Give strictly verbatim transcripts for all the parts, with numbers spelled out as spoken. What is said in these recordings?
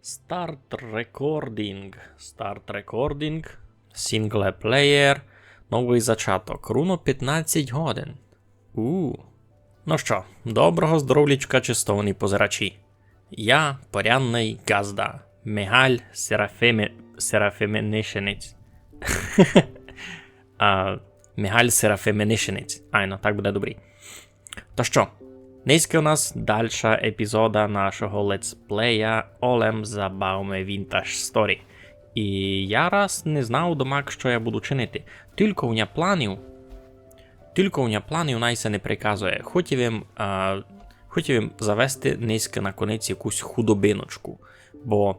Start recording. Start recording. Single player. Новый зачаток. Руно пятнадцять годин. У. Ну што, доброго здоровлічка, честовані позирачі. Я порядный ґазда. Мигаль Серафими... Серафиминишинець. А, Мигаль Серафиминишинець. Айно, так буде добрі. Та што, нынька у нас дальша епізода нашого летсплея Олем забавме Vintage Story. І я раз не знав домак, што я буду чинити. Тілько у ня планів, тілько у ня планів най ся не приказує. Хотів им, а, хотів им завести нынька наконець якусь худобиночку. Бо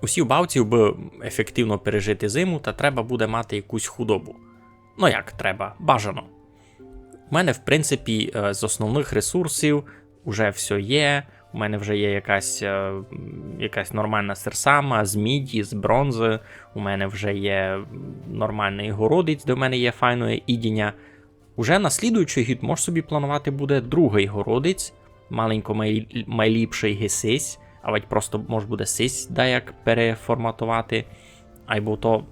усі бавці, аби ефективно пережити зиму, та треба буде мати якусь худобу. Ну як треба, бажано. У мене, в принципі, е, з основных ресурсів уже всьо є. У мене вже є якась, е, м, якась нормална серсама, з міді, з бронзы. У мене вже є, м, нормалный городець, де в мене є файноє їдіня. Уже на слідуючый гід мож собі планувати буде другый городець, маленько май-, майліпшый ги сись, авадь просто мож буде сись даяк переформатовати, айбо то,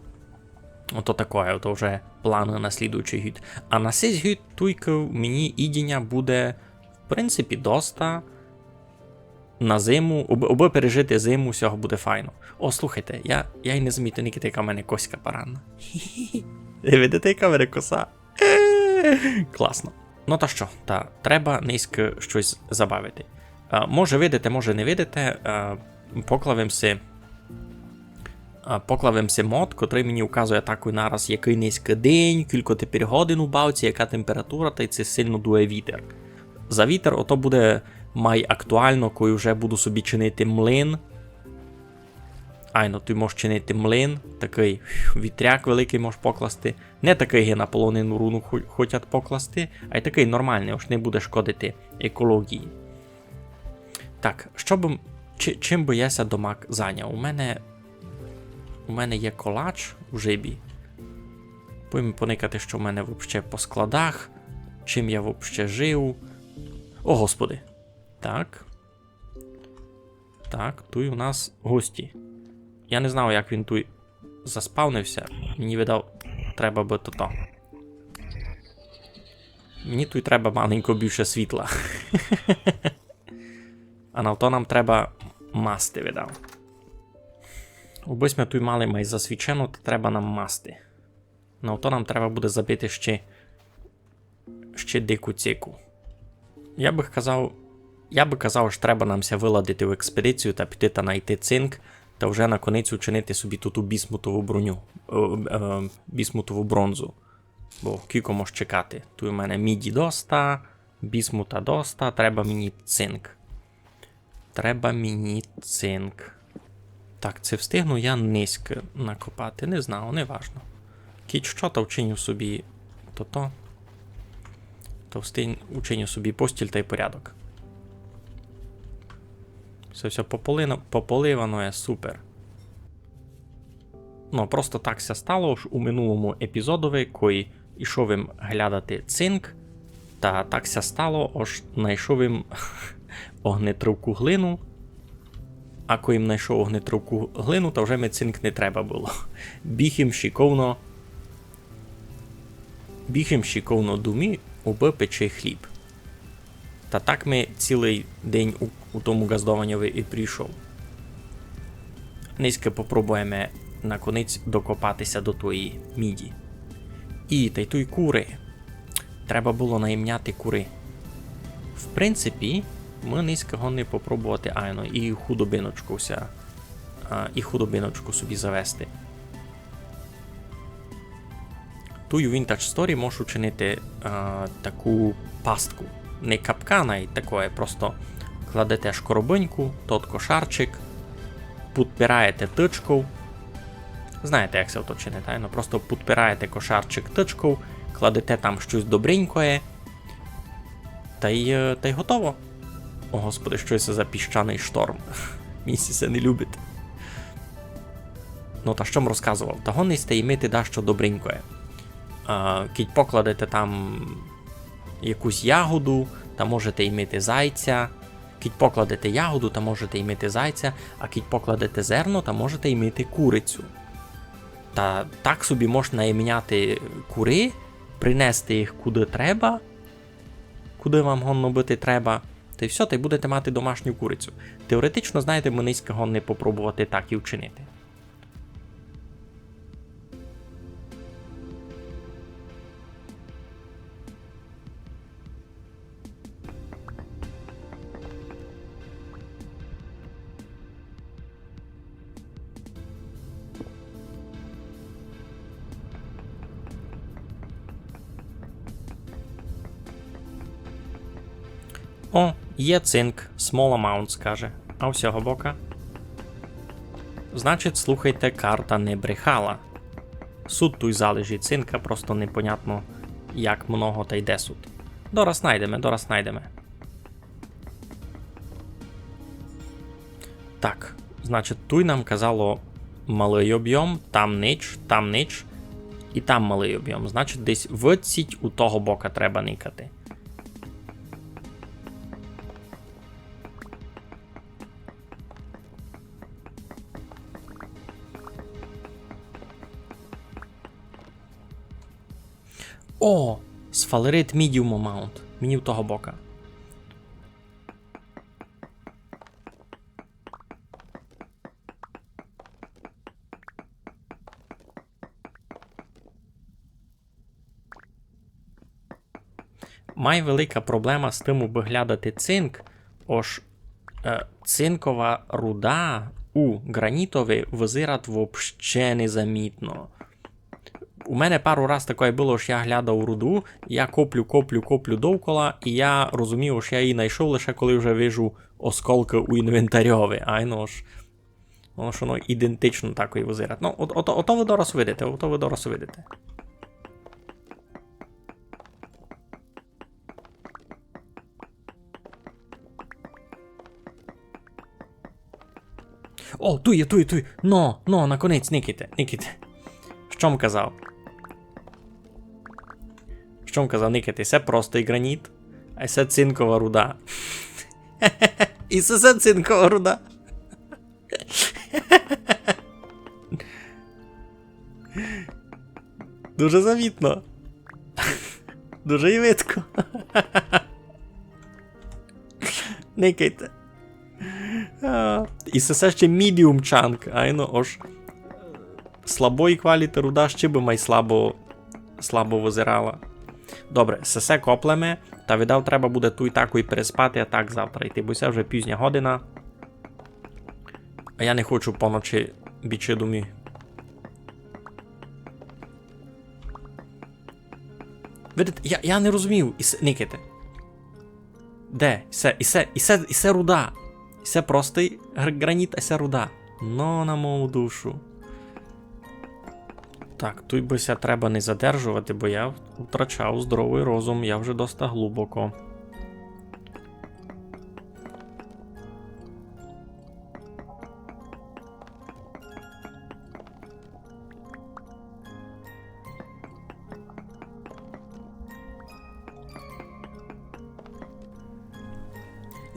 ото такоє, то вже планы на слідуючый гід. А на сись гід туйка мені їдіня буде, в принципі, доста. На зиму, абы, абы пережити зиму, всього буде файно. О, слухайте, я, я й не замітив, никайте, яка в мене коська парадна. Ви видите, яка в мене коса? Класно. Ну та што, та треба нынька штось забавити. А, може видите, може не видите, а, поклав им си, а, поклав им си мод, котрый мені указує такой нараз, якый нынька день, кілько тепер годин у бавці, яка температура, тай ци сильно дує вітер. За вітер ото буде май актуално, коли вже буду собі чинити млин. Айно, ты можеш чинити млин, такый вітряк великый можеш покласти. Не такый ги на полонину руну хо-, хотять покласти, ай такый нормалный, ож не буде шкодити екології. Так, што бы, чи-, чим бы я ся домак заняв? У мене, у мене є колач у жебі. Пойме поникати, што в мене вообще по складах, чим я вообще жив. О, Господи. Так. Так, туй у нас гості. Я не знав, як він туй заспавнив ся. Мені, видав, треба бы тото. Мені туй треба маленько більше світла. А на то нам треба масти, видав. Убы сьме туй мали май засвічено, то треба нам масти. На то нам треба буде забити ще, ще дику цику. Я бы казав, я бы казав, што треба нам ся выладити в експедицію та піти та найти цинк, та вже наконець учинити собі ту, ту бісмутову броню, е, е, бісмутову бронзу. Бо кілько мож чекати. Туй у мене міді доста, бісмута доста, треба мені цинк. Треба мені цинк. Так, ци встигну я нынька накопати, не знаю, не важно. Кідь што, та вчиню собі тото. Та встиг-, учиню собі постіль тай порядок. Всьо, всьо пополино-, пополивано є, супер. Ну, просто так ся стало, ож у минулому епізодови, кой ішов им глядати цинк, та так ся стало, ож найшов им огнетривку глину, а кой им найшов огнетривку глину, та вже ми цинк не треба было. Біг им шиковно, біг им шиковно домі, убы печи хліб. Та так ми цілый день у, у тому ґаздованьови і пройшов. Нынька попробуєме наконець докопати ся до тої міді. І, тай туй куры. Треба было наімняти куры. В принципі, мы нынька годні попробовати, айно, і худобиночку ся, а, і худобиночку собі завести. Туй у Vintage Story можеш учинити, а, таку пастку. Не капкан, ай такоє, просто кладете шкоробиньку, тот кошарчик, підпираєте тычков. Знаєте, як се ото чинити, айно? Просто підпираєте кошарчик тычков, кладете там штось добренькоє, тай, е, тай готово. О, Господи, што се за піщаный шторм? Мені се не любить. Ну, та што м розказовав? Та годні сьте імити дашто добренькоє. А, кідь покладете там якусь ягоду, та можете імити зайця. Кідь покладете ягоду, та можете имити зайця, а кідь покладете зерно, та можете имити курицю. Та так собі можна имняти куры, принести їх куды треба, куды вам годно быти треба, та й всьо, та й будете мати домашню курицю. Теоретично, знаєте, мы нынька годні попробовати так і вчинити. О, є цинк, small amounts, каже. А у сього бока? Значить, слухайте, карта не брехала. Суть туй залежі цинка, просто непонятно, як много та й де суть. Дораз найдеме, дораз найдеме. Так, значить, туй нам казало малый обйом, там нич, там нич, і там малый обйом. Значить, десь выдсіть у того бока треба никати. О! Сфалерит medium amount. Мені в того бока. Май велика проблема з тым, убы глядати цинк, ож, е, цинкова руда у ґранітови вызират вообще незамітно. У мене пару раз такоє было, ож я глядав руду, я коплю, коплю, коплю довкола, і я розумів, ож я її найшов лише коли вже вижу осколкы у інвентарьови, айно ж. Воно ж воно ідентично такоє вызират. Ну, от, ото, ото вы дораз видите, ото вы дораз видите. О, туй є, туй є, туй є. Но, но, наконець, никайте, никайте. Што м казав? Што м казав, никайте, се простый ґраніт, а се цинкова руда. І се, се цинкова руда. Дуже замітно. Дуже й видко. Никайте. А, і се всьо ще medium chunk, айно, ож слабої кваліти руда ще бы май слабо, слабо вызирала. Добре, сесе коплеме, та видав треба буде туй такой переспати, а так завтра йти, бо се вже пізня година. А я не хочу поночи бічи домі. Видите, я, я не розумію. І се, никайте. Де? І се, і се, і се, і се руда. І се простый гр-, ґраніт, а се руда. Но, на мою душу. Так, туй бы ся треба не задержовати, бо я втрачав здоровый розум, я вже доста глубоко.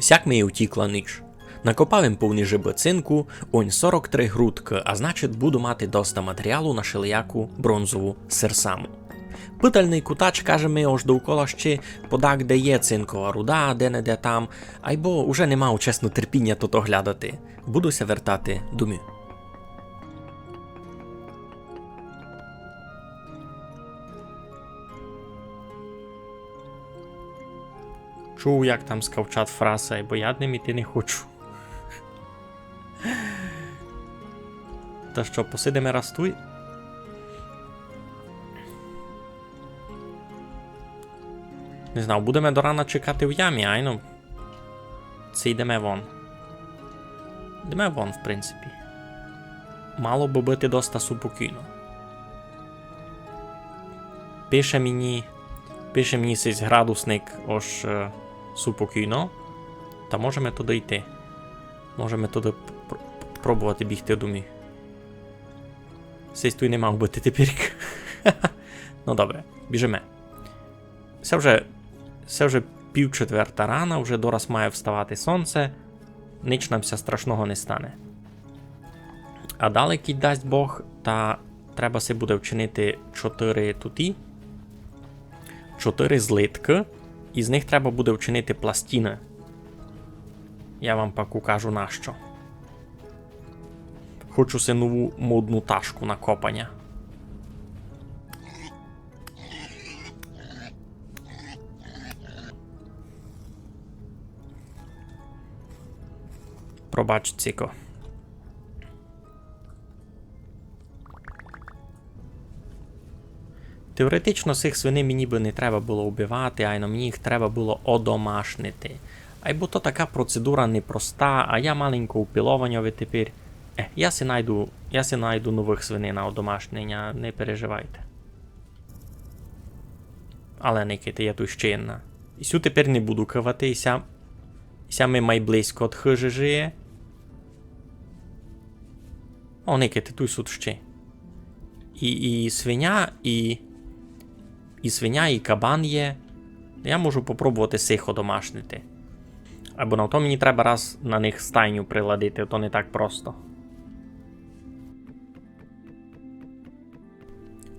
Сяк ми й утікла ніч. Накопав им повні жебы цинку, онь сорок три грудкы, а значить, буду мати доста матеріалу на шелияку бронзову серсаму. Пытальный кутач каже ми, ож довкола ще подак де є цинкова руда, де-не-де там, айбо уже не мав, чесно, терпіня тото глядати. Буду ся вертати домі. Чув, як там скавчат фраса, бо я ним іти не хочу. Та што, посидиме раз туй? Не знав, будеме до рана чекати в ямі, айно. Ци йдеме вон? Йдеме вон, в принципі. Мало бы быти доста супокійно. Пише мені, пише мені сись градусник, ож, е, супокійно. Та можеме туды йти. Можеме туды пр-, пр-, пробовати бігти домі. Сись туй не мав быти тепер. Ну добре, біжиме. Се вже, се вже Пів четверта рана, вже дораз має вставати сонце, нич нам ся страшного не стане. А дале, кідь дасть Бог, та треба си буде вчинити чотири туті, чотири злиткы, і з них треба буде вчинити пластины. Я вам пак укажу нащо. Хочу си нову модну ташку на копаня. Пробач, цико. Теоретично сих свиней мені бы не треба было убивати, айно мені їх треба было одомашнити. Айбо то така процедура непроста, а я маленько упілованьовый тепер. Е, я си найду, я си найду новых свиней на одомашнення, не переживайте. Але никайте, є туй ще єдна. І сю тепер не буду кывати, і ся, і ся ми май близько од хыжі жиє. О, никайте, туй сут ще. І, і свиня, і, і свиня, і кабан є. Я можу попробовати сих одомашнити. Айбо на то мені треба раз на них стайню приладити, то не так просто.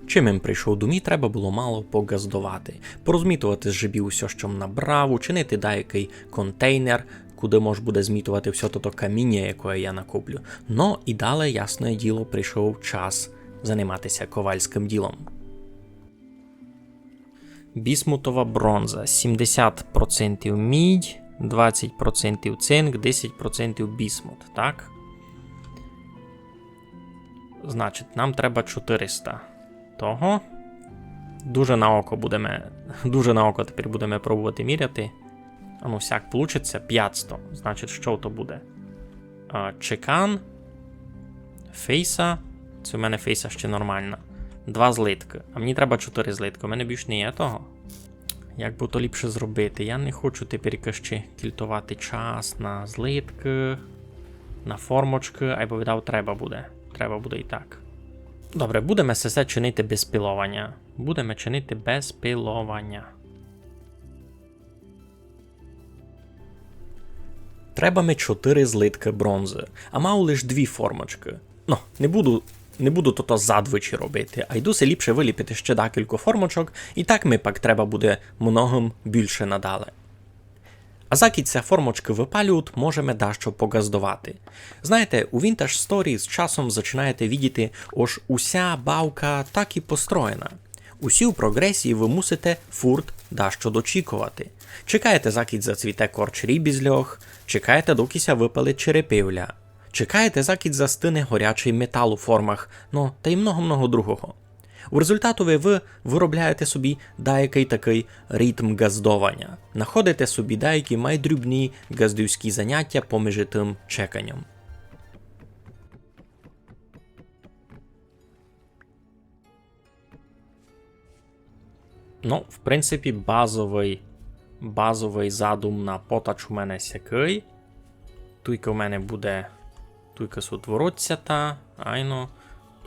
Чим им прийшов домі, треба было мало погаздовати. Порозмітовати з жебів усьо, што м набрав, учинити даякый контейнер, куды мож буде змітовати всьо тото каміня, якоє я накоплю. Но і дале, ясне діло, прийшов час занимати ся ковальськым ділом. Бісмутова бронза. Сімдесят процентів мідь, двадцять процентів цинк, десять процентів бісмут, так? Значить, нам треба чотириста того. Дуже на око будеме, дуже на око тепер будеме пробовати міряти. А ну, сяк получить ся, пятсто. Значить, што то буде? А, чекан. Фейса. Се у мене фейса ще нормална. Два злиткы. А мені треба чотири злиткы. У мене більш не є того. Як бы то ліпше зробити? Я не хочу тепер ще кільтовати час на злиткы, на формочкы, айбо видав треба буде. Треба буде і так. Добре, будеме се все чинити без пілованя. Будеме чинити без пілованя. Треба ми чотири злиткы бронзы, а мав лиш дві формочкы. Но, не буду, не буду тото задвічі робити, а йду си ліпше выліпити ще декілько формочок, і так ми пак треба буде многым більше надале. А закідь ся формочкы выпалюють, можеме дашто погаздовати. Знаєте, у Vintage Story з часом зачинаєте видіти, ож уся бавка так і построєна. Усі у прогресії вы мусите фурт дашто дочіковати. Чекаєте, закідь зацвіте корч рібізльох, чекаєте, докы ся выпалить черепівля. Чекаєте, закідь застине горячый метал у формах, но, та й много-много другого. У результатови вы выробляєте собі даякый такый ритм ґаздованя. Находите собі даякі май дрібні ґаздівські заняття поміж тым чеканьом. Ну, в принципі, базовый, базовый задум на потач у мене сякый. Туйка у мене буде, туйка сут воротцята, айно.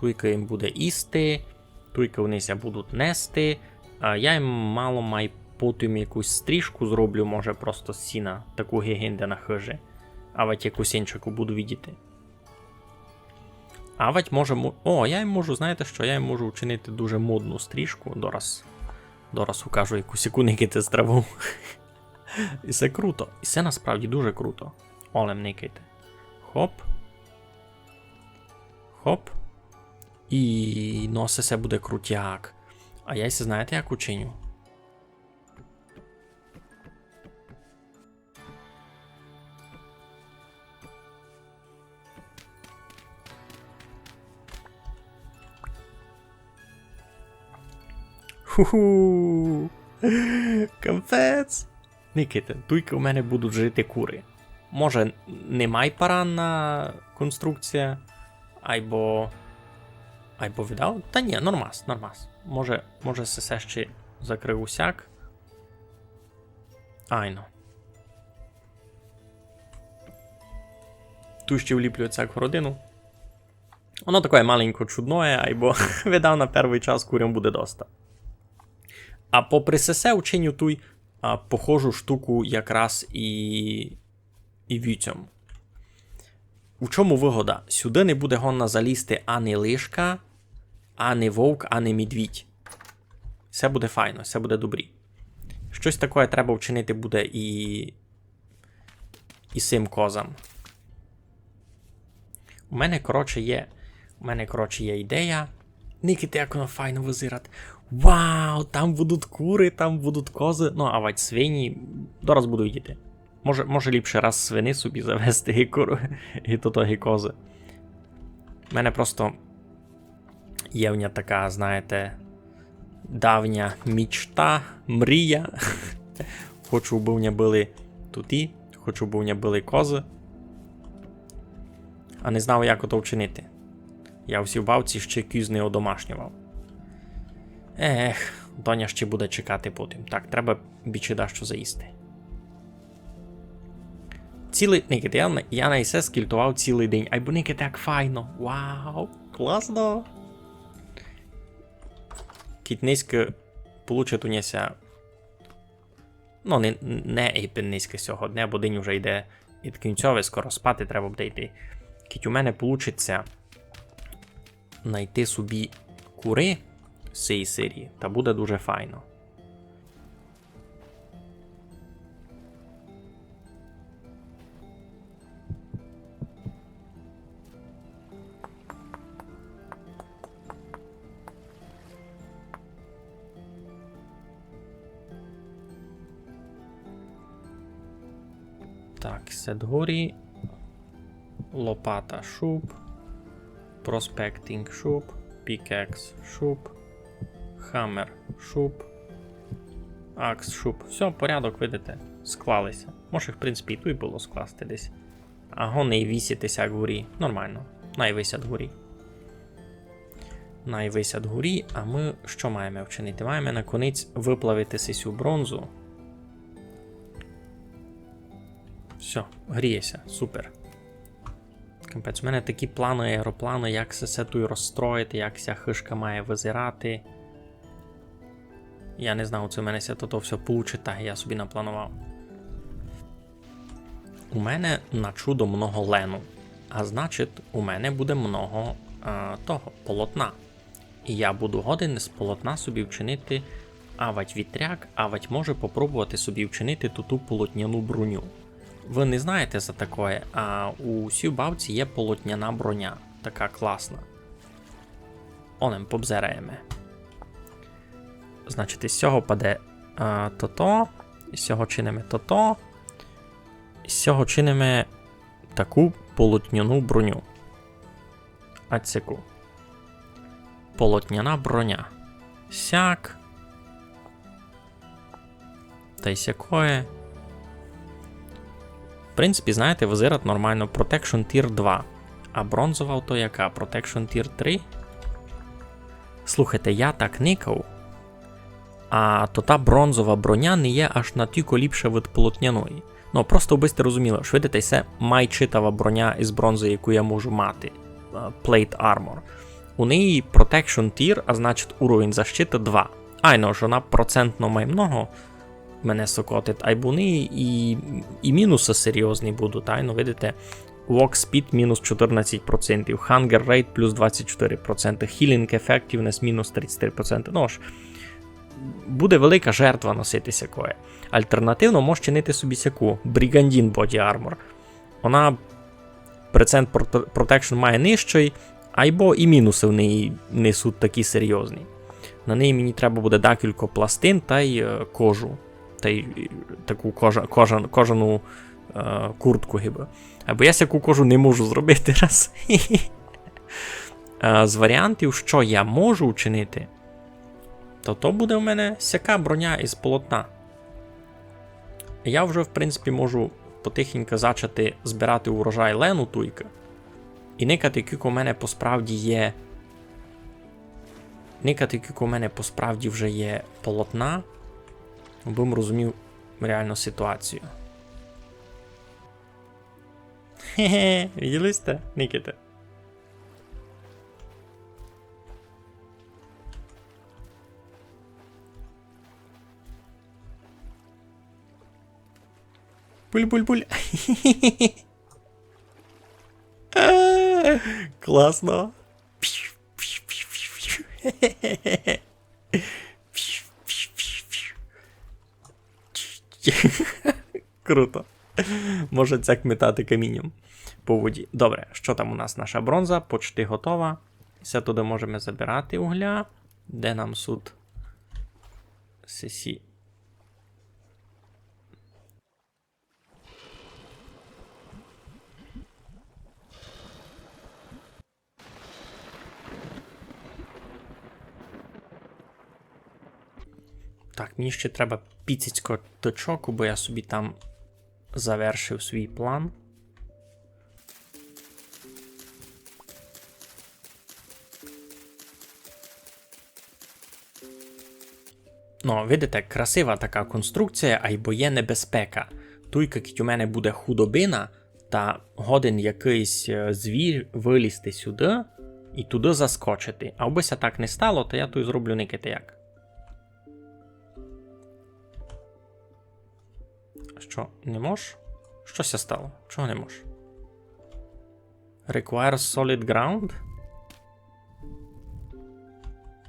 Туйка їм буде їсти, туйка вони ся будуть нести. А я їм мало май потім якусь стріжку зроблю, може, просто з сіна, таку ги гинде на хыжі. Авадь якусь инчаку буду видіти. Авадь може му-, о, я їм можу, знаєте што, я їм можу вчинити дуже модну стріжку. Дораз, дораз укажу, яку сяку никати страву. І се круто. І се насправді дуже круто. Олем никайте. Хоп. Хоп. І, ну, се, се буде крутяк. А я се, знаєте, як учиню? Ху-ху. Капець. Никайте, туйка у мене будуть жити куры. Може, не май паранна конструкція, айбо, айбо видав? Та ні, нормас, нормас. Може, може, се, се ще закрив усяк. Айно. Туй ще вліплю цяк городину. Воно такоє маленько чудноє, айбо видав на первый час курям буде доста. А попри сесе учиню туй а, похожу штуку якраз і, і вівцям. У чому выгода? Сюды не буде годна залізти ані лишка, ані вовк, ані медвідь. Всьо буде файно, всьо буде добрі. Штось такоє треба вчинити буде і, і сим козам. У мене, коротше, є, у мене, коротше, є ідея. Никайте, як воно файно визирать. Вау, там будуть куры, там будуть козы. Ну, авадь свині. Дораз буду видіти. Може, може ліпше раз свині собі завести і куры, і тото, і козы. У мене просто є в ня така, знаєте, давня мічта, мрія. Хочу, бы в ня были туті, хочу, бы в ня были козы. А не знав, як ото вчинити. Я в сій бавці ще кіз не одомашньовав. Ех, доня ще буде чекати потім. Так, треба бічі дашто заїсти. Цілый, никайте, я, на- я на исе скільтовав цілый день. Айбо никайте, як файно. Вау, класно. Кідь низько получить у ня ся. Ну, не, не епен низько сього дня, бо день уже йде ид кінцьови, скоро спати треба буде йти. Кідь у мене получить ся найти собі куры з сеї серії, та буде дуже файно. Так, се дгорі. Лопата шуп. Проспектінґ шуп. Пікекс шуп. Хамер шуп. Акс шуп. Всьо, порядок, видите, склали ся. Може, в принципі, і туй было скласти десь. А го не висіти ся горі. Нормално. Най висять горі. Най висять горі, а мы што маєме вчинити? Маєме наконець выплавити сисю бронзу. Всьо, гріє ся, супер. Капець, у мене такі планы, аеропланы, як се, се туй розстроїти, як ся хыжка має визирати. Я не знав, ци в мене ся тото всьо получить, так, я собі напланував. У мене на чудо много лену, а значить, у мене буде много, а, того, полотна. І я буду годен з полотна собі вчинити авадь вітряк, авадь може попробовати собі вчинити туту полотняну броню. Вы не знаєте за такоє, а у сій бавці є полотняна броня, така класна. Онем, побзираєме. Значить, із сього паде, а, тото, із сього чиниме тото, із сього чиниме таку полотняну броню. А сяку. Полотняна броня. Сяк. Тай сякоє. В принципі, знаєте, визирать нормално. Protection Tier два. А бронзова то яка? Protection Tier три? Слухайте, я так никав. А то та бронзова броня не є аж натілько ліпша від полотняної. Ну, просто аби сьте розуміли, што видите, се май читава броня із бронзы, яку я можу мати. Е, Plate Armor. У неї Protection Tier, а значить уровень защиты два. Айно, ож она процентно май много мене сокотить, айбо у неї і, і мінусы серйозні будуть, айно, видите. Walk Speed мінус чотирнадцять процентів, Hunger Rate плюс двадцять чотири проценты, Healing Effectiveness мінус тридцять три проценты. Ну ож, буде велика жертва носити сякоє. Алтернативно, можеш чинити собі сяку Brigandine Body Armor. Она процент проте-, protection має нижчый, айбо і мінусы в неї не суть такі серйозні. На неї мені треба буде декілько пластин тай, е, кожу. Тай, е, таку кожа-, кожан-, кожану, е, куртку гибы. Айбо я сяку кожу не можу зробити раз. Е, з варіантів, што я можу вчинити, то то буде в мене сяка броня із полотна. Я вже, в принципі, можу потихеньку зачати збирати урожай лену туйка. І никати, кілько в мене по справді є. Никати, кілько в мене по справді вже є полотна. Абым розумів реалну ситуацію. Хе-хе, виділи сьте? Никайте. Буль-буль-буль. Класно. Круто. Може цяк метати камінням по воді. Добре, што там у нас? Наша бронза почти готова. Всьо туды можеме забирати угля. Де нам сут сесі? Так, мені ще треба піцицько точок, бо я собі там завершив свій план. Ну, видите, красива така конструкція, айбо є небезпека. Туйка кідь у мене буде худобина, та годен якыйсь, е, звір вылізти сюды і туды заскочити. А обы ся так не стало, то я туй зроблю никайте як. Што, не мож? Што ся стало? Чого не мож? Requires solid ground?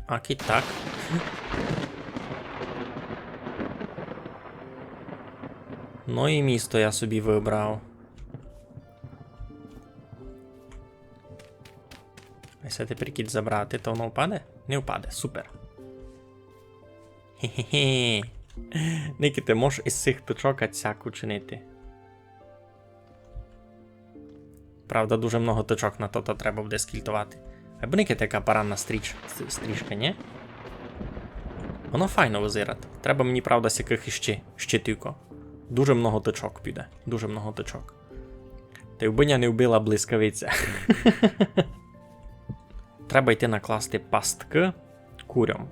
А кідь так. Ну і місто я собі выбрав. А се тепер кідь забрати, то воно впаде? Не впаде, супер. Хе-хе-хе. Никайте, мож із сих точок ацяк учинити. Правда, дуже много точок на то, то треба буде скільтовати. Айбо никайте, яка паранна стріч-, с-, стрічка, нї? Воно файно визират. Треба мені, правда, сякых іщи, іщи тілько. Дуже много точок піде, дуже много точок. Та й убы ня не вбила блискавиця. Треба йти накласти пасткы курям.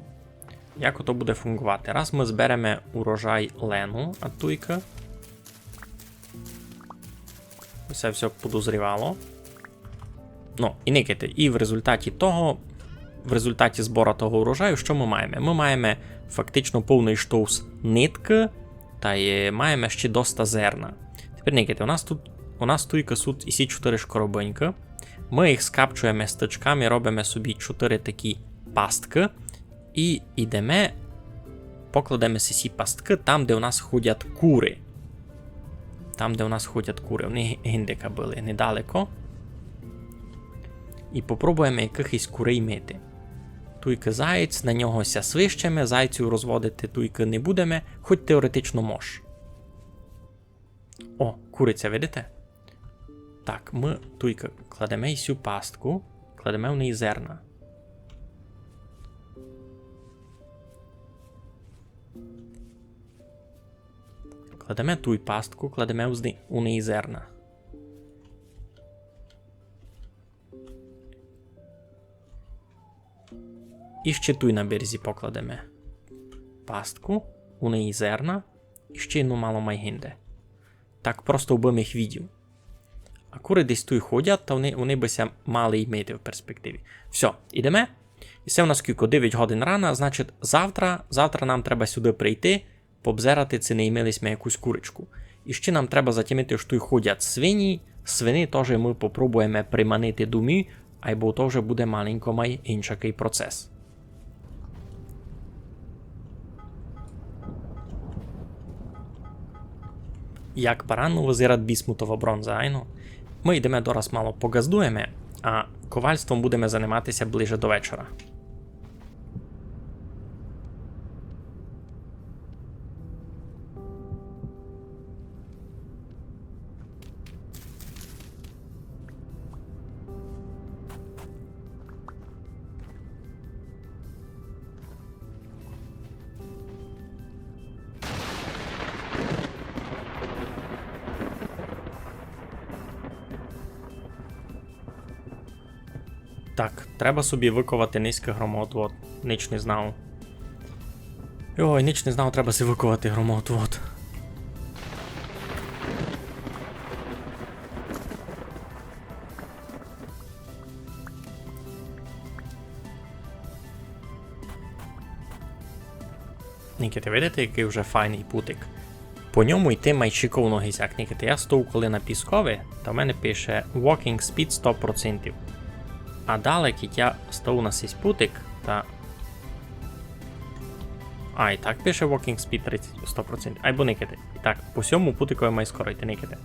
Як ото буде фунґовати? Раз мы збереме урожай лену, а туйка. Усе всьо подозрівало. Ну, і никайте, і в результаті того, в результаті збора того урожаю, што мы маєме? Мы маєме фактично повный штовс ниткы, та й маєме ще доста зерна. Тепер никайте, у нас тут, у нас туйка сут і сі чотыри шкоробинькы. Мы їх скапчуєме стычками, робиме собі чотыри такі пасткы. І йдеме, покладеме сі пасткы там, де у нас ходять куры. Там, де у нас ходять куры. Вони гиндика были недалеко. І попробуєме якыхось курей мити. Туйка заєць, на нього ся свищеме, зайців розводити туйка не будеме, хоть теоретично мож. О, куриця, видите? Так, мы туйка кладеме й сю пастку, кладеме в неї зерна. Кладеме туй пастку, кладеме у зни-, у неї зерна. І ще туй на березі покладеме пастку, у неї зерна, і ще й, ну, мало май гинде. Так просто вбым їх видів. А куры десь туй ходять, та вони, вони бы ся мали й мити в перспективі. Всьо, ідеме. І се у нас кілько, девять годин рана, значить, завтра, завтра нам треба сюды прийти, побзерати, ци не имили сьме якусь курочку. І ще нам треба затямити, што туй ходять свині. Свині тоже мы попробуєме приманити домі, айбо то вже буде маленько май иншакый процес. Як паранно визират бісмутова бронза, айно? Мы йдеме дораз мало погаздуєме, а ковальством будеме занимати ся ближе до вечора. Так, треба собі выковати низькый громоотвод. Нич не знав. Ой, нич не знав, треба собі выковати громоотвод. Никайте, видите, якый вже файный путик? По ньому йти май шиковно гисяк, никайте. Я стою коли на піскови, та в мене пише walking speed сто процентів. А дале, кідь я стою на сись путик, та... А, і так пише walking speed тридцять, сто процентів. Айбо никайте. І так, по сьому путикови май скоро йти, никайте.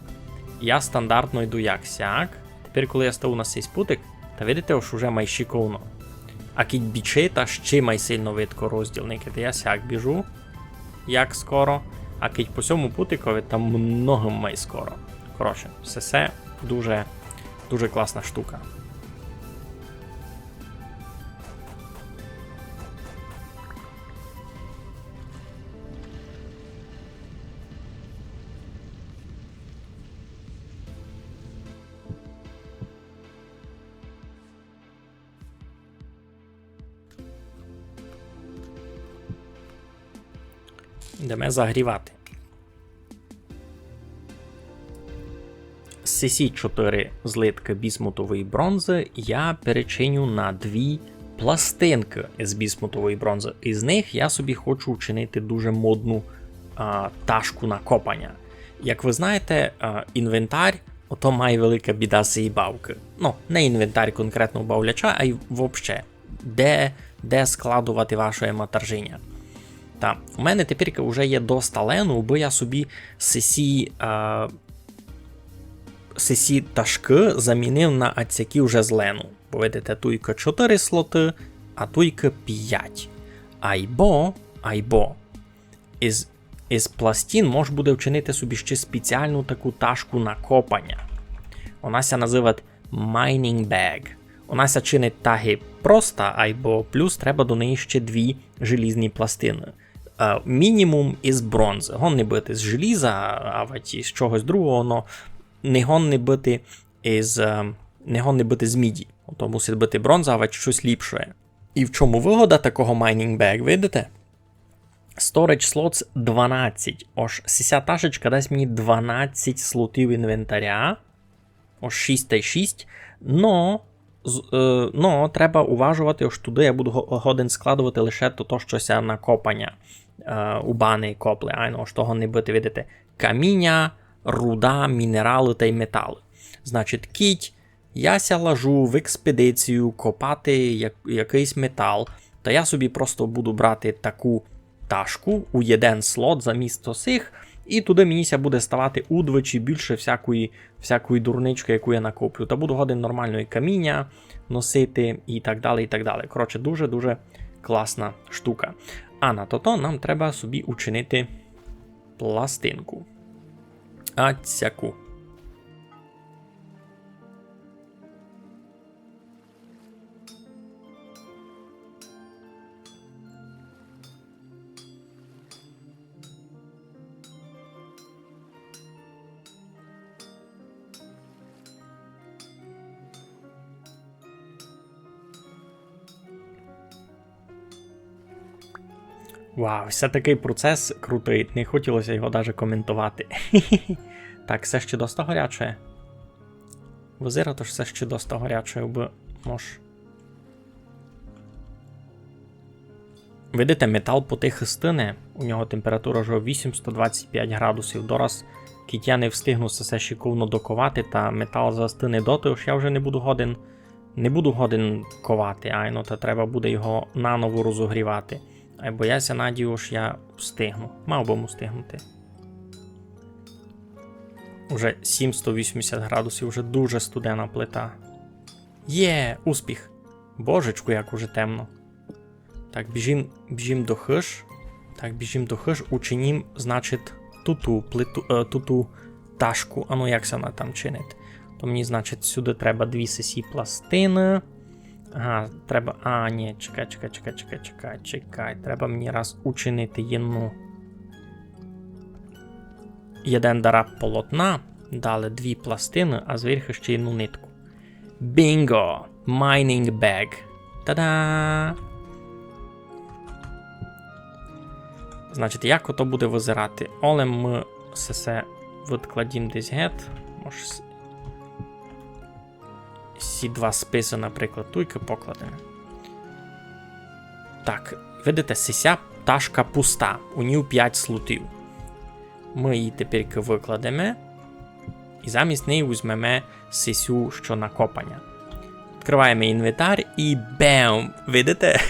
Я стандартно йду як сяк. Тепер, коли я стою на сись путик, та видите, ож уже май шиковно. А кідь бічи, та ще май сильно видко розділ. Никайте, я сяк біжу, як скоро. А кідь по сьому путикови, та много май скоро. Коротше, все, все дуже, дуже класна штука. Йдеме загрівати. Сесі чотири злиткы бісмутової бронзы я перечиню на дві пластинкы з бісмутової бронзы. Із них я собі хочу вчинити дуже модну, а, ташку на копаня. Як вы знаєте, а, інвентар, ото май велика біда сеї бавкы. Ну, не інвентар конкретно бавляча, ай вообще. Де, де складовати ваше матержиня. Та, у мене тепер уже є доста лену, бо я собі сесі, а, сесі ташкы замінив на ацякі уже з лену. Бо видите, туйка чотири слоты, а туйка пять. Айбо, айбо. Із, із пластин мож буде вчинити собі ще спеціалну таку ташку на копаня. Вона ся називать mining bag. Вона ся чинить таки проста, айбо плюс треба до неї ще дві желізні пластины. Е, мінімум із бронзы. Годні быти з желіза, авать із чогось другого, но не годні быти із, е, не годні быти з міді. Ото мусить быти бронза, авать щось ліпше. І в чому выгода такого mining bag, видите? Storage slots дванадцять. Ож сися ташечка дасть мені дванадцять слотів інвентаря. Ож шість тай шість. Но, з-, е, но треба уважовати, ож туды я буду го-, годен складовати лише то, то, што ся на копаня, е, у бани копли. Айно, ож того не быти, видите. Каміня, руда, мінералы тай металы. Значить, кідь я ся лажу в експедицію копати як-, якыйсь метал, та я собі просто буду брати таку ташку у єден слот замісто сих, і туды мені ся буде ставати удвічі більше всякої, всякої дурничкы, яку я накоплю. Та буду годен нормалноє каміня носити і так далі, і так далі. Коротше, дуже-дуже класна штука. А на тото нам треба собі учинити пластинку. Ацяку. Вау, се такый процес крутый, не хотіло ся його даже коментовати. Так, се ще доста горяче. Визирать, ож се ще доста горяче, абы мож. Видите, метал потихы стыне, у нього температура вже вісімсто двадцять пять градусів. Дораз, кідь я не встигну се, се шиковно доковати, та метал застыне доти, ож я вже не буду годен, не буду годен ковати, айно, та треба буде його наново розогрівати. Айбо я ся надію, ож я встигну. Мав бы м устигнути. Уже сімсто вісімдесят градусів, уже дуже студена плита. Є, успіх. Божечку, як уже темно. Так, біжим, біжим до хыж. Так, біжим до хыж, учинім, значить, туту плиту, е, туту ташку. А ну, як ся вона там чинить? То мені, значить, сюды треба дві сесі пластины. Ага, треба, а, ні, чекай, чекай, чекай, чекай, чекай, чекай. Треба мені раз учинити єдну. Єден дараб полотна, далі дві пластины, а зверху ще єдну нитку. Bingo! Mining bag. Та-да! Значить, як ото буде визирати? Олем мы се, се відкладім десь гет. Може, с-, сі два списы, наприклад, туйкы покладеме. Так, видите, сися ташка пуста, у ній пять слотів. Мы її тепер выкладеме. І замість неї возьмеме сесю, што на копаня. Відкрываєме інвентар і бем! Видите?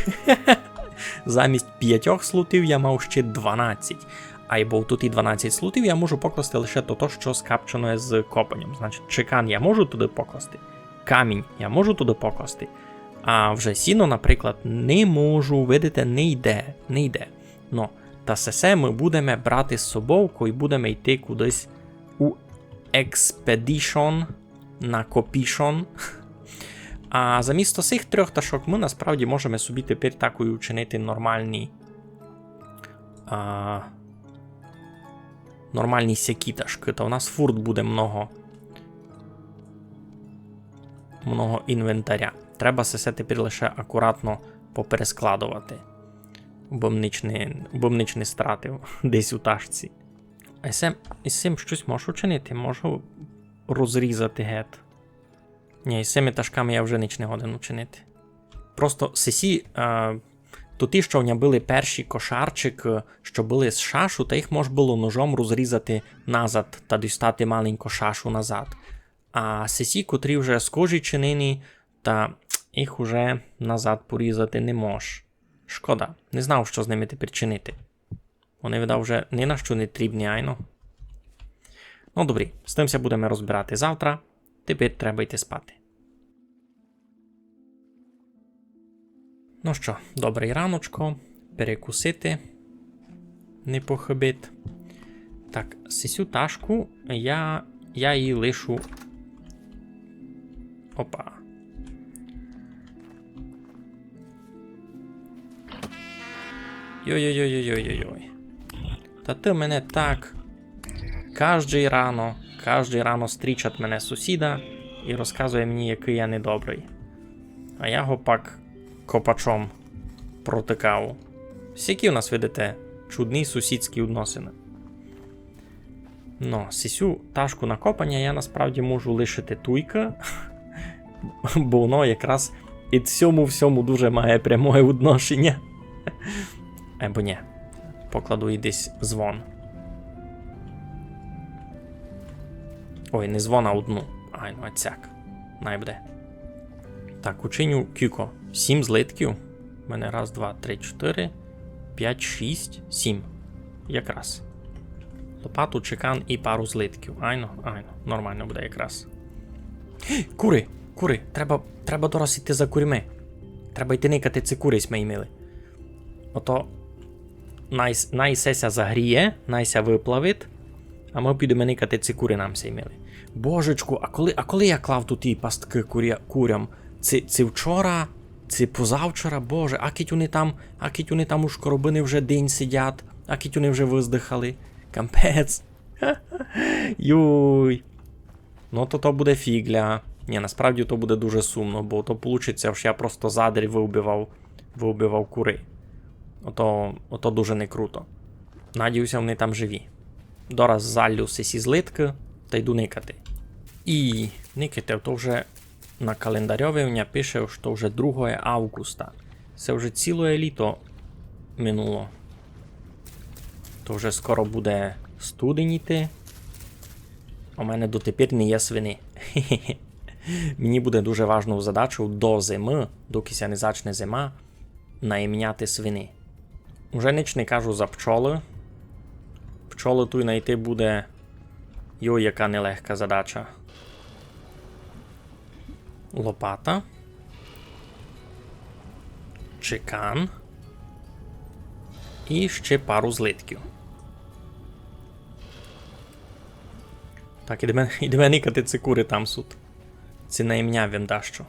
Замість пятьох слотів я мав ще дванадцять. Айбо туй і дванадцять слотів я можу покласти лише то, то, што скапчене з копаньом. Значить, чекан я можу туй покласти, камінь я можу туй покласти, а вже сіно, наприклад, не можу, видите, не йде, не йде. Но, та сесе мы будеме брати з собов, кой будеме йти кудись у експедішн, на копішн. А замісто сих трьох ташок мы насправді можеме собі тепер такой учинити нормалні, а, нормалні сякі ташкы. Та у нас фурт буде много, много інвентаря. Треба сесе тепер лише акуратно поперескладовати. Бо м нич не, бо м нич не стратив десь у ташці. А з сим, з сим штось можу учинити? Можу розрізати гет. Ні, з сими ташками я вже нич не годен учинити. Просто сесі, а, то ті, што в ня были перші кошарчикы, што были з шашу, та їх мож было ножом розрізати назад та дістати маленько шашу назад. А сесі, котрі вже з кожі чинені, та їх уже назад порізати не мож. Шкода, не знав, што з ними тепер чинити. Вони, видав, вже ні на што не трібні, айно. Ну, добрі, з тым ся будеме розбирати завтра. Тепер треба йти спати. Ну што, добрый раночко, перекусити не похыбить. Так, сесю ташку я, я її лишу. Опа. Йой-йой-йой-йой-йой-йой. Та ты мене так. Каждый рано, каждый рано стрічать мене сусіда і розказує мені, якый я недобрый. А я го пак копачом протыкав. Сякі у нас, видите, чудні сусідські відносины. Но, сесю ташку на копаня я насправді можу лишити туйка, бо воно якраз і сьому всьому дуже має прямоє відношеня. Айбо ні, покладу і десь звон. Ой, не звон, а одну. Айно, а цяк. Най буде. Так, учиню кілько. Сім злитків. У мене раз, два, три, чотири, пять, шість, сім. Якраз. Лопату, чекан і пару злитків. Айно, айно. Нормално буде якраз. Куры! Куры! Треба, треба дораз іти за курьми. Треба йти никати, ци куры сьме имили. Ото най, най сеся загріє, най ся выплавить, а мы підеме никати, ци куры нам ся имили. Божечку, а коли, а коли я клав туй і пасткы куря-, курям? Ци, ци вчора, ци позавчора, Боже, а кідь они там, а кідь они там у шкоробини вже день сидять, а кідь они вже выздыхали. Капець. Юй. Ну, то, то буде фіґля. Ні, насправді то буде дуже сумно, бо то получить ся, ож я просто задарь выбивав, выбивав куры. Ото, ото дуже не круто. Надію ся, они там живі. Дораз заллю сесі злиткы та йду никати. І никайте, то вже на календарьови у мене пише, што вже другого августа. Се вже цілоє літо минуло. То вже скоро буде студень іти. У мене дотепер не є свині. Мені буде дуже важнов задачов до зимы, докі ся не зачне зима, наімняти свині. Уже нич не кажу за пчолы. Пчолы туй найти буде, йой, яка нелегка задача. Лопата. Чекан. І ще пару злитків. Так, ідеме, ідеме никати, ци куры там суть. Ци наімняв им дашто.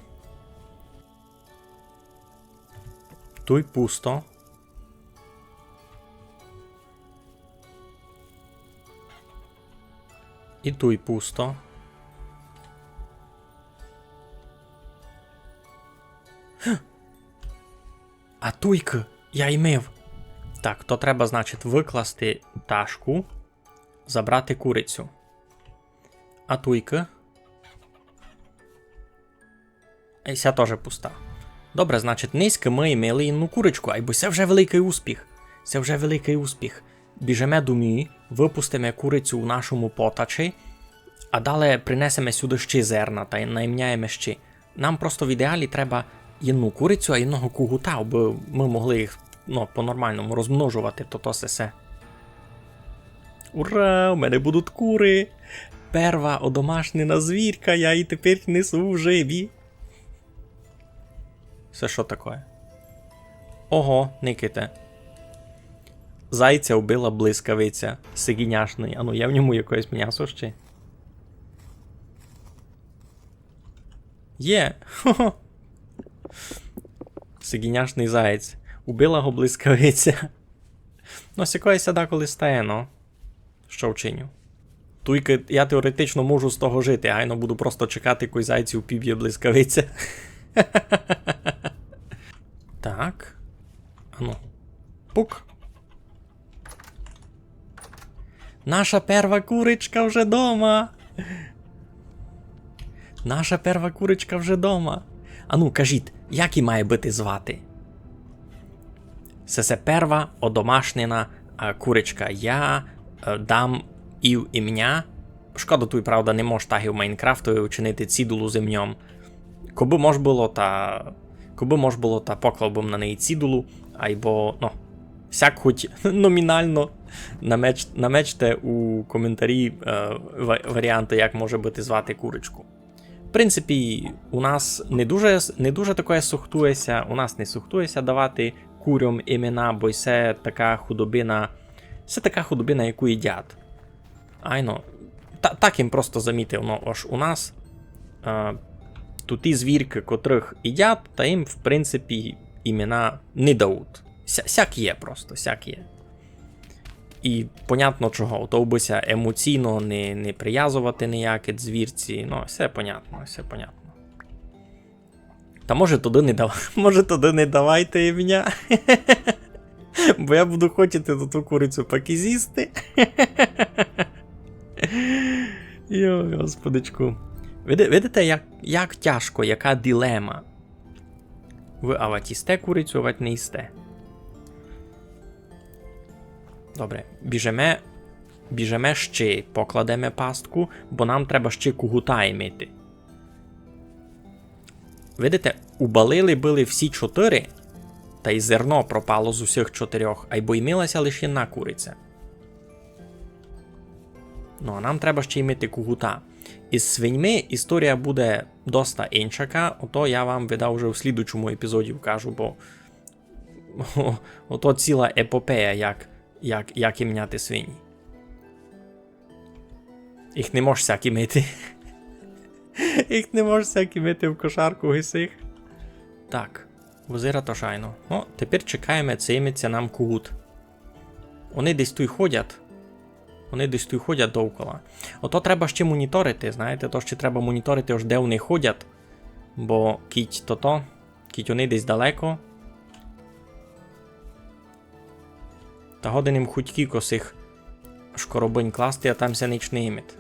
Туй пусто. І туй пусто. Гм. А туйкы я имив. Так, то треба, значить, выкласти ташку, забрати курицю. А туйкы? І ся тоже пуста. Добре, значить, нынька мы имили єдну курочку, айбо се вже великый успіх. Се вже великый успіх. Біжиме домів, Выпустиме курицю у нашому потачі, а дале принесеме сюды ще зерна тай наймняєме ще. Нам просто в ідеалі треба єдну курицю, а єдного кугута, абы мы могли їх, ну, по-нормалному розмножовати, то, то сесе. Ура, у мене будуть куры! Перва одомашнена звірка, я її тепер несу в жебі. Се што такоє? Ого, никайте. Зайця вбила блискавиця. Сиґіняшный. Ану, є в ньому якоєсь мнясо ще? Є. Хо-хо. Сиґіняшный заєць. Убила го блискавиця. Ну, сякоє ся даколи стає, ну. Што вчиню? Туйкы я теоретично можу з того жити, айно буду просто чекати, кой зайців пібє блискавиця. Так. Ану. Пук. Наша перва курочка вже дома. Наша перва курочка вже дома. Ану, кажіть, як її має быти звати? Сесе перва одомашнена, е, курочка. Я, е, дам їй імня. Шкода, туй, правда, не мож так, як в Майнкрафтови, учинити цідулу з імньом. Кобы мож было, та, кобы мож было, та поклав бы на неї цідулу, айбо, ну, сяк хоть номінално намеч-, намечте у коментарі, е, ва-, варіанты, як може быти звати курочку. В принципі, у нас не дуже с-, не дуже такоє сухтує ся, у нас не сухтує ся давати курям імена, бо се така худобина, се така худобина, яку їдять. Айно. Та, так им просто замітив, ну, ож у нас, е, туй ті звіркы, котрых їдять, та им, в принципі, імена не дають. Ся-, сяк є просто, сяк є. І понятно чого, то бы ся емоційно не, не привязовати ніяк ид звірці, ну, всьо понятно, всьо понятно. Та може туды не дав-, може туды не давайте імня. Бо я буду хотіти ту, ту курицю пак і зїсти. Йой, господичку. Види-, видите, як, як тяжко, яка дилема. Вы авать їсте курицю, авать не їсте. Добре, біжиме, біжиме ще, покладеме пастку, бо нам треба ще кугута імити. Видите, убалили были всі чотыри, та й зерно пропало з усіх чотирьох, айбо імила ся лише єдна куриця. Ну, а нам треба ще імити кугута. Із свиньми історія буде доста иншака, ото я вам, видав, уже в слідучому епізоді вкажу, бо ото ціла епопея, як, як, як імняти свині. Їх не мож сяк імити. Їх не мож сяк імити в кошарку гисих. Так, возира то шайно. Ну, тепер чекаєме, ци імить ся нам кугут. Они десь туй ходять. Они десь туй ходять довкола. Ото треба ще моніторити, знаєте, то ще треба моніторити, ож де они ходять. Бо кідь тото, кідь они десь далеко. Та годен им хоть кілько сих шкоробинь класти, а там ся нич не імить.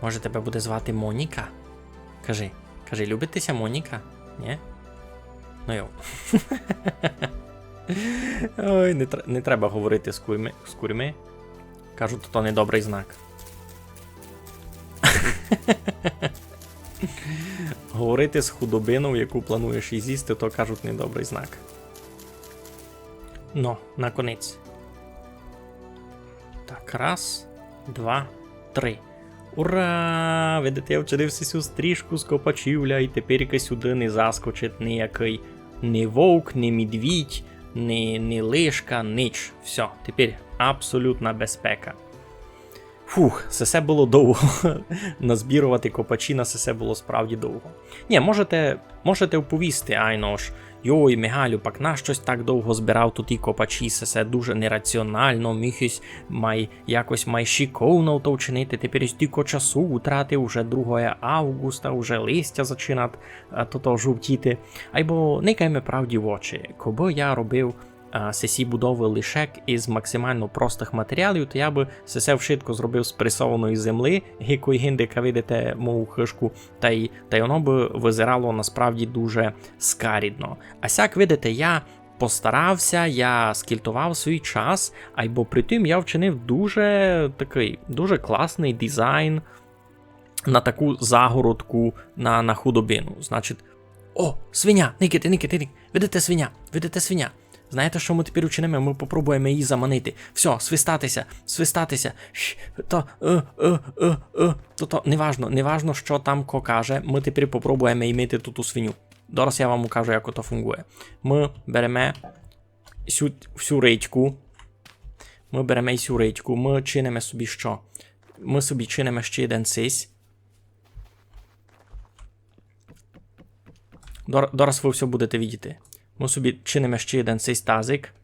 Може, тебе буде звати Моніка? Кажи, кажи, любить ти ся Моніка? Нї? Ну йо. Ой, не тр-, не треба говорити з курми, з курми. Кажуть, то недобрий знак. Говорити з худобинов, яку плануєш і з'їсти, то, кажуть, недобрий знак. Но, наконець. Так, раз, два, три. Ура! Видите, я вчинив сю стрижку з копачів, ля, і теперька сюды не заскочить ниякый ні вовк, ні медвідь, ні, ні лишка, нич. Всьо, тепер абсолютна безпека. Фух, сесе было довго. Назбіровати копачі на сесе было справді довго. Нї, можете, можете оповісти, айно ж: «Йой, Мигалю, пак нащо сь так довго збирав туй ті копачі, сесе дуже нераціонално, міг ись май, якось май шиковно то вчинити, тепер ись тілько часу утратив, уже другого августа, уже листя зачинать, е, тото жовтіти». Айбо никайме правді в очі, кобы я робив а, сесі будовы лише із максимално простых матеріалів, то я бы сесе вшытко зробив з пресованої землі, ги кой гинде, як видите, мою хыжку, тай, тай воно бы визирало насправді дуже скарідно. А сяк, видите, я постарався, я скільтовав свій час, айбо при тім я вчинив дуже такый, дуже класный дизайн на таку загородку на, на худобину. Значить, о, свиня, никайте, никайте, ник-, видите свиня, видите свиня. Знаєте, што мы тепер учиниме? Мы попробуєме її заманити. Всьо, свистати ся, свистати ся. Ш-, то, е, е, е, е, то, то, неважно, неважно, што там ко каже, мы тепер попробуєме імити ту, ту свиню. Зараз я вам укажу, як ото фунґує. Мы береме сю, всю редьку. Мы береме й сю редьку. Мы чиниме собі што? Мы собі чиниме ще єден сись. Дор-, дораз вы всьо будете видіти. Мы собі чиниме ще єден сей тазик.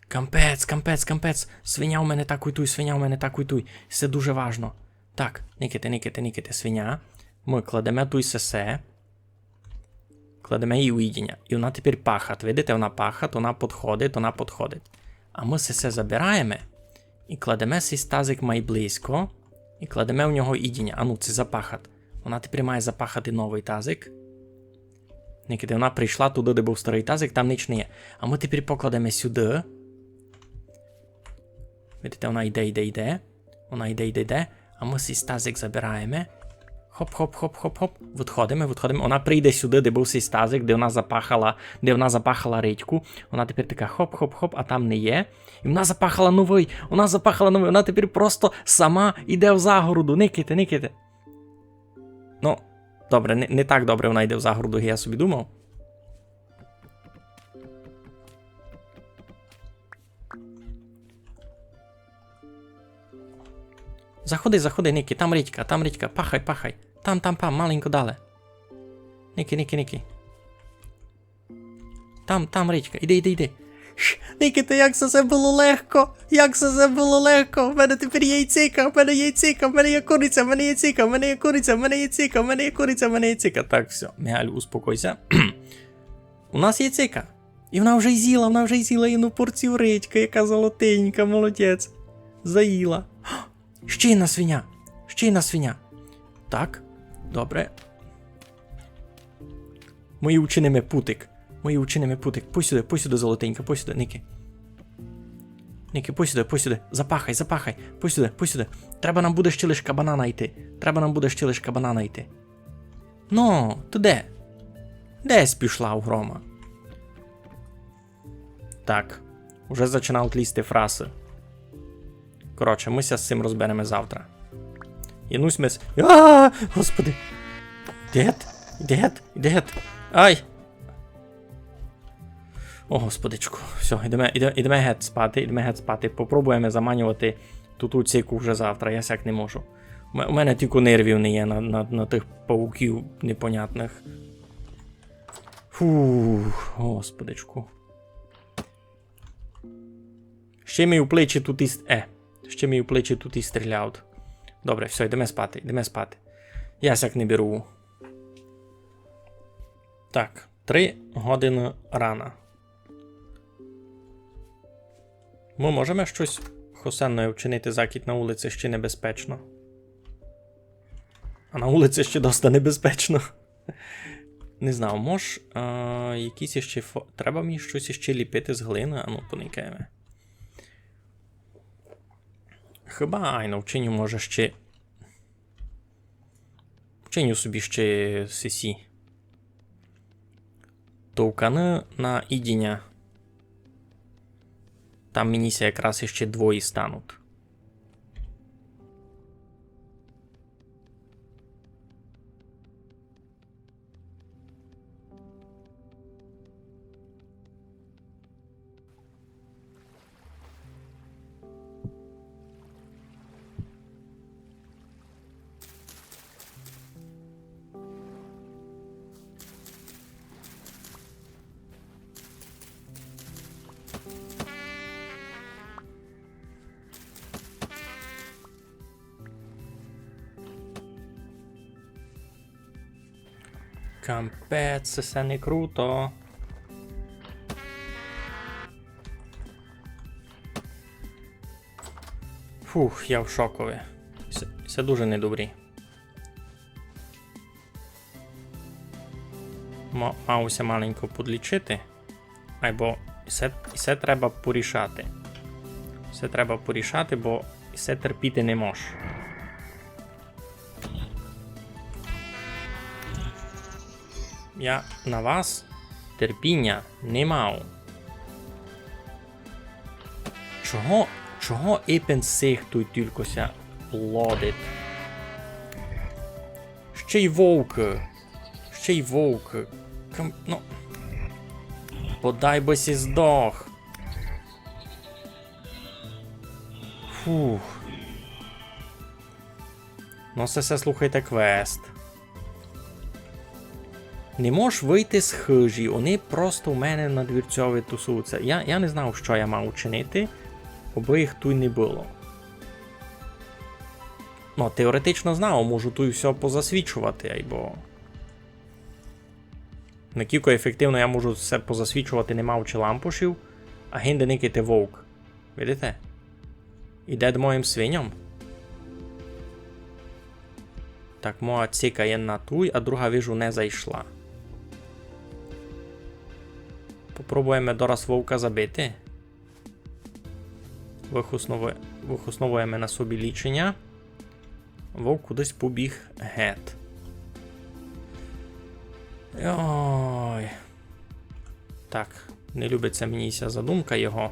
Кампець, кампець, кампець. Свиня у мене такой туй, свиня у мене такой туй. Се дуже важно. Так, никайте, никайте, никайте, свиня. Мы кладеме туй сесе. Кладеме її у їдіня. І вона тепер пахат. Видите, вона пахат, вона подходить, вона подходить. А мы сесе забираєме і кладеме сей тазик май близько. І кладеме в нього їдіня. Ану, се запахат. Вона тепер має запахати новый тазик. Никайте, вона прийшла туды, де быв старый тазик, там нич не є. А мы тепер покладеме сюды. Видите, вона йде, йде, йде. Вона йде, йде, йде. А мы сей тазик забираєме. Хоп, хоп, хоп, хоп, хоп. Відходиме, відходиме. Вона прийде сюды, де быв сей тазик, де вона запахала, де вона запахала редьку. Вона тепер така хоп, хоп, хоп, а там не є. І вона запахала новый, вона запахала новый. Вона тепер просто сама йде в загороду. Никайте, никайте. Ну, добре, не, не так добре вона йде в загороду, як я собі думав. Заходи, заходи, Никай, там редька, там редька, пахай, пахай. Там, там, там, маленько дале. Никай, Никай, Никай. Там, там редька, іди, іди, іди. Ш, Никайте, як се, се было легко! Як се, се было легко! В мене тепер є яйцика, в мене є яйцика, в мене є куриця, в мене є яйцика, в мене є куриця, в мене є яйцика, в мене є куриця, в мене є яйцика. Так, всьо, Мігалю, успокойся. У нас є яйцика. І вона вже й з'їла, вона вже й з'їла єдну порцію редька, яка золотенька, молодець. Заїла. Ще єдна свиня. Ще єдна свиня. Так, добре. Мы їй учиниме путик. Мы їй учиниме путик. Пой сюды, пой сюды, золотенька, пой сюды, Никай. Никай, пой сюды, пой сюды. Запахай, запахай. Пой сюды, пой сюды. Треба нам буде ще лиш кабана найти. Треба нам буде ще лиш кабана найти. Ну, ты де? Десь пішла у грома. Так, уже зачинають лізти фраси. Коротше, мы ся з цим розбереме завтра. Янусь мес. А, господи! Іди гет, іди гет, іди гет. Ай! О, господичку. Всьо, ідеме, іде-, ідеме гет спати, ідеме гет спати. Попробуєме заманювати ту, ту цику вже завтра, я сяк не можу. У ме-, у мене тілько нервів не є на, на, на тых пауків непонятных. Фух, господичку. Ще ми у плечі тут і с-, е. Ще ми у плечі тут і стріляють. Добре, всьо, йдеме спати, йдеме спати. Я сяк не беру. Так, три годины рана. Мы можеме штось хосенне вчинити, закіть на улици ще небезпечно. А на улици ще доста небезпечно. Не знаю, мож, а, якісь іще фо-, треба мені штось іще ліпити з глины? Ану, поникаєме. Хіба, айно, вчиню, може, ще. Вчиню собі ще сесі. Товканы на їдіня. Там мені ся якраз іще двоє стануть. Капець, се не круто. Пух, я в шокови. Се, се дуже недобрі. Ма-, мав ся маленько подлічити. Айбо се, се треба порішати. Се треба порішати, бо се терпіти не мож. Я на вас терпіня не мав. Чого, чого ипен сих туй тілько ся плодить? Ще й вовк. Ще й вовк. Кам-, ну. Бодай бы сі здох. Фух. Ну, се, се, слухайте, квест. Не можеш выйти з хыжі, они просто у мене на двірцьови тусуються. Я, я не знав, што я мав учинити, абы їх туй не было. Ну, теоретично знав, можу туй всьо позасвічовати, айбо. Накілько ефективно я можу всьо позасвічовати, не маючи лампушів, а гинде никайте вовк. Видите? Іде д моїм свиням. Так, моя цика єдна туй, а друга, вижу, не зайшла. Попробуєме дораз вовка забити. Выхосново-, выхосновуєме на собі ліченя. Вовк кудись побіг гет. Йой. Так, не любить ся мені ся задумка його.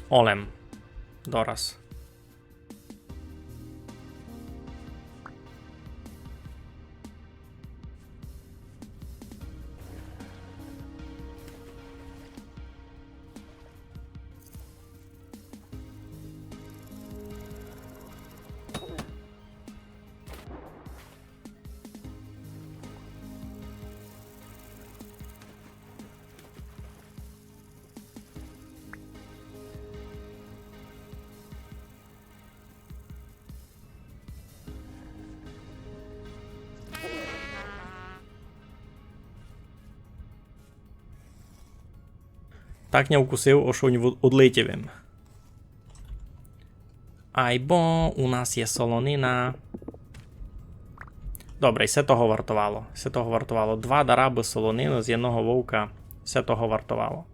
Олем. Дораз. Так ня вкусив, ож онь в-, одлетів им. Айбо у нас є солонина. Добре, і се того вартовало. Се того вартовало. Два дарабы солонины з єдного вовка. Се того вартовало.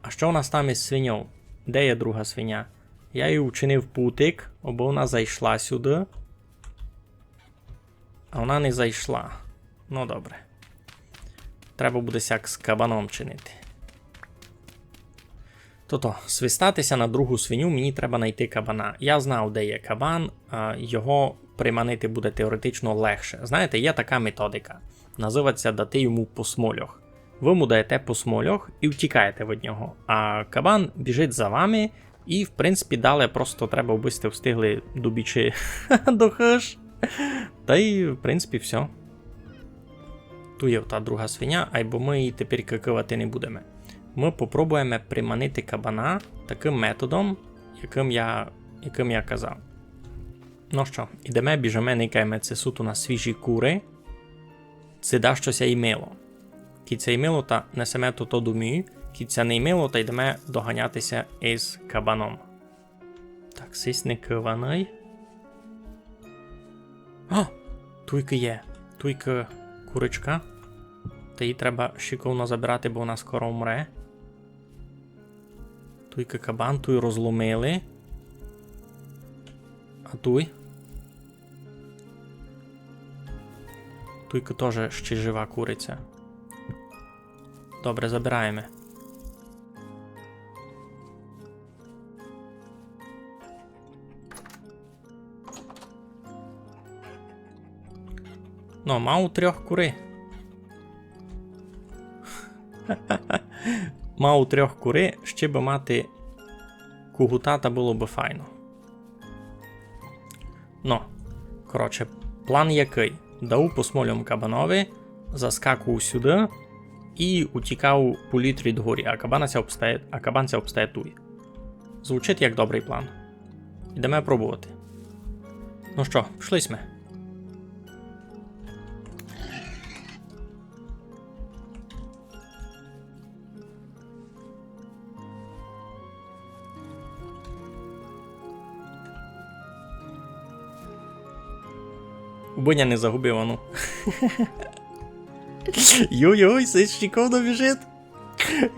А што у нас там із свиньов? Де є друга свиня? Я їй учинив путик, абы она зайшла сюды. А она не зайшла. Ну, добре. Треба буде сяк з кабаном чинити. Тото, свистати ся на другу свиню, мені треба найти кабана. Я знав, де є кабан, а його приманити буде теоретично легше. Знаєте, є така методика. Називать ся дати йому по смольох. Вы му даєте по смольох і втікаєте від нього. А кабан біжить за вами, і, в принципі, далі просто треба, абы сьте встигли добічи до хыж. Та й, в принципі, всьо. Туй є та друга свиня, айбо мы її тепер какывати не будеме. Мы попробуєме приманити кабана такым методом, якым я, якым я казав. Ну што, ідеме, біжиме, никаєме, ци суть у нас свіжі куры, ци дашто ся імило. Кідь ся імило, та несеме тото домів, кідь ся не імило, та йдеме доганяти ся из кабаном. Так, сись не кываный. О! Туйкы є. Туйкы курочка. Та її треба шиковно забирати, бо она скоро умре. Туйкы кабан, туй розломили. А туй? Туйкы тоже ще жива куриця. Добре, забираєме. Ну, мав трьох куры. Мав трьох куры, ще бы мати когута, та было бы файно. Ну, коротше, план якый. Дав по смольом кабанови, заскакую сюды і утікав по літрі догорі, а кабан ся обстає, а кабан ся обстає туй. Звучить як добрый план. Ідеме пробовати. Ну што, пішли сьме. Убы ня не загубив, ану. Йой-йой, се ще ковно біжить.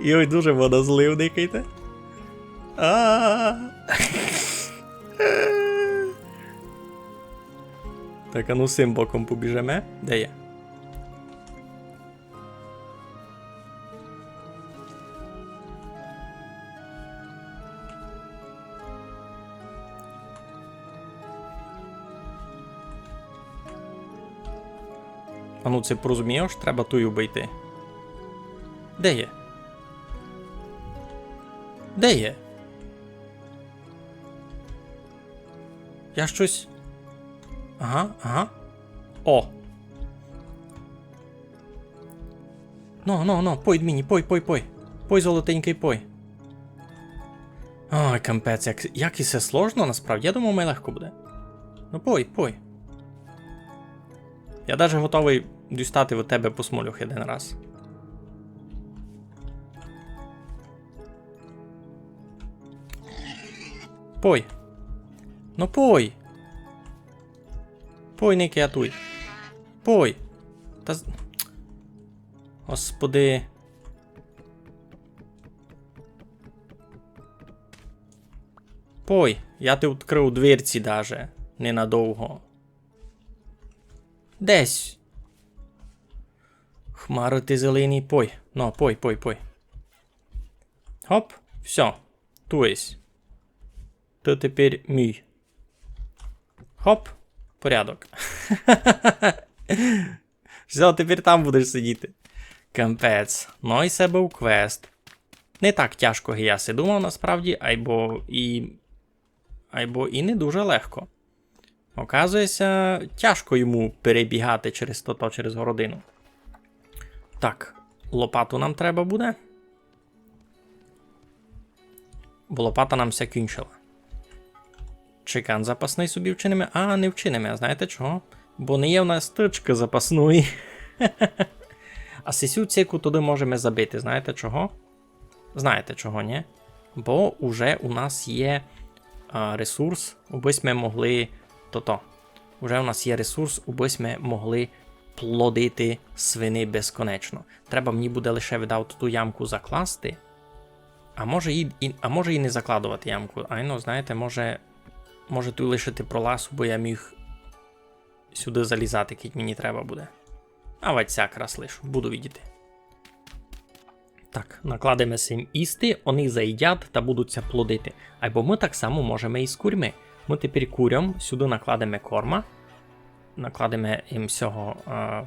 Йой, дуже вона злив, никайте. А. Так, ану сим боком побіжиме. Де є? А ну, се порозумів, ож треба туй обыйти. Де є? Де є? Я штось... Ага, ага. О! Но, но, но, пой, Дміні, пой, пой, пой. Пой, золотенькый, пой. Ой, капець, як, як і се сложно, насправді. Я думав, май легко буде. Ну, пой, пой. Я даже готовый дістати від тебе по смолюх один раз. Пой. Ну, пой. Пой, не кятуй. Пой. Та з-, Господи. Пой, я ти відкрыв дверці даже. Ненадовго. Десь. Хмаро ти зелені, пой. Но, пой, пой, пой. Хоп, всьо. Туй єсь. Ты тепер мій. Хоп, порядок. Всьо, тепер там будеш сидіти. Капець. Но і се быв квест. Не так тяжко, як я си думав, насправді, айбо і, айбо і не дуже легко. Оказує ся, тяжко йому перебігати через тото, через городину. Так, лопату нам треба буде. Бо лопата нам ся кінчила. Чекан запасный собі вчиниме. А, не вчиниме, а знаєте чого? Бо не є в нас тычкы запасної. А сесю цеку туды можеме забити. Знаєте чого? Знаєте чого, нї? Бо уже у нас є, а, ресурс, убы сьме могли тото. Уже у нас є ресурс, убы сьме могли плодити свини безконечно. Треба мені буде лише, видав, ту ямку закласти. А може і, і, а може і не закладовати ямку. Айно, знаєте, може, може туй лишити пролаз, бо я міг сюды залізати, кідь мені треба буде. А вать сяк раз лишу, буду видіти. Так, накладеме сим їсти, они заїдять та будуть ся плодити. Айбо мы так само можеме і з курьми. Мы тепер курям сюды накладеме корма, накладеме їм сього, е,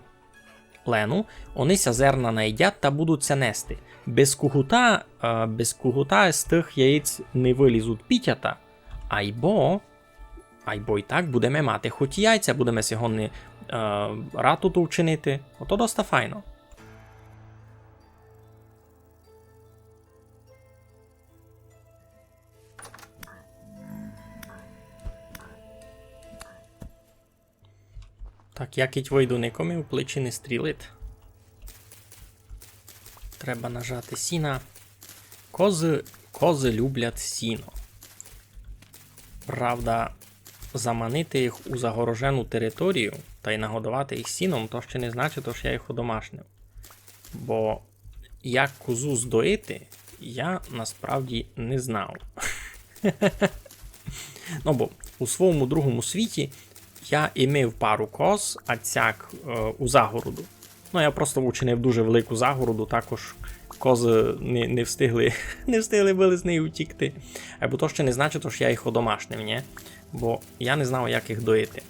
лену, они ся зерна наїдять та будуть ся нести. Без кугута, е, без кугута з тых яєць не вылізуть пітята, айбо, айбо і так будеме мати хоть яйця, будеме сьогодні, е, ратуту вчинити. Ото доста файно. Так, я кідь войду, нико ми у плечі не стрілить. Треба нажати сіна. Козы, козы люблять сіно. Правда, заманити їх у загорожену територію та й нагодовати їх сіном, то ще не значить, ож я їх одомашнив. Бо як козу здоїти, я насправді не знав. Ну, бо у своєму другому світі я імив пару коз, а цяк, е, у загороду. Ну, я просто учинив дуже велику загороду, також козы не, не встигли, не встигли были з неї утікти. Айбо то ще не значить, ож я їх одомашнив, нї? Бо я не знав, як їх доїти.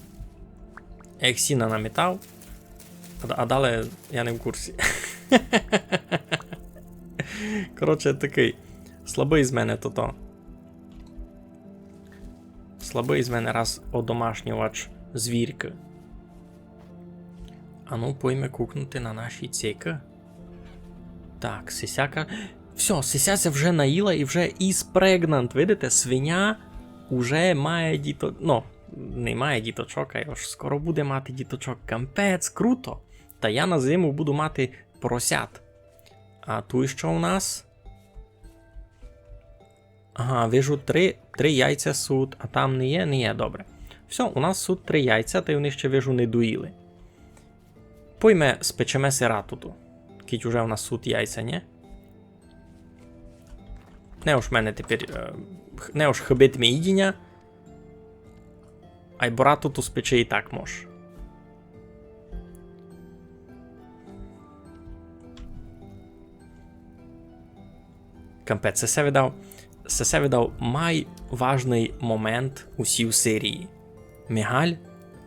Я їх сіна намітав, а, а далі я не в курсі. Коротше, такый слабый з мене тото. Слабый з мене раз одомашнювач звіркы. Ану, пойме кукнути на наші цекы. Так, сисяка. Всьо, сися ся вже наїла і вже is pregnant. Видите, свиня уже має діто-, ну, не має діточок, а ож скоро буде мати діточок. Капець, круто. Та я на зиму буду мати поросят. А туй што у нас? Ага, вижу, три, три яйця суть, а там не є, не є, добре. Всьо, у нас сут три яйця, тай они ще, вижу, не доїли. Пойме, спечеме си ратоту. Кідь уже у нас сут яйця, нє? Не ож мене тепер, е, х-, не ож хыбить ми їдіня. Айбо ратоту спечи і так мож. Капець, се ся видав, се ся видав майважный момент у сій серії. Мігаль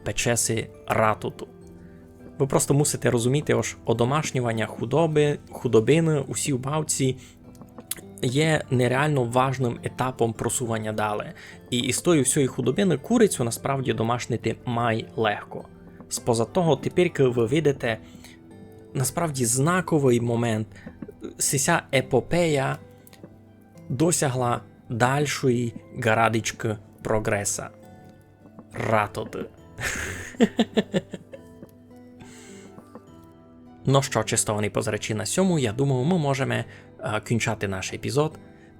пече си ратоту. Вы просто мусите розуміти, ож одомашньованя худобы, худобины у сій бавці є нереално важным етапом просуваня дале. І із тої всьої худобины курицю насправді домашнити май легко. Споза того, тепер, кидь вы видите, насправді знаковый момент, сися епопея досягла дальшої ґарадичкы прогреса. Ратоты. Но што, честовані позирачі, на сьому, я думаю, мы можеме, е, кінчати наш епізод.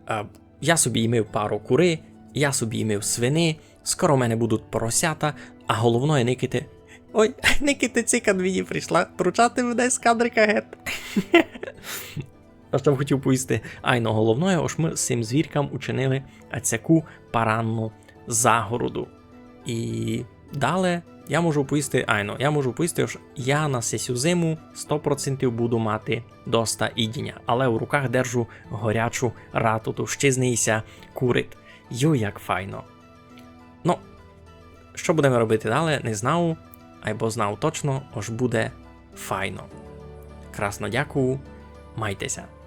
Е, я собі імив пару куры, я собі імив свины, скоро в мене будуть поросята, а головноє, никайте, ой, никайте, цикад мені прийшла тручати мене з кадрика гет. А што б хотів повісти? Айно, головноє, ож мы з сим звіркам учинили ацяку паранну загороду. І дале я можу повісти, айно, я можу повісти, ож я на сесю зиму сто процентів буду мати доста їдіня, але у руках держу горячу ратоту, ще з неї ся курить. Йой, як файно. Но, што будеме робити дале, не знаву, айбо знаву точно, ож буде файно. Красно дякую, майте ся.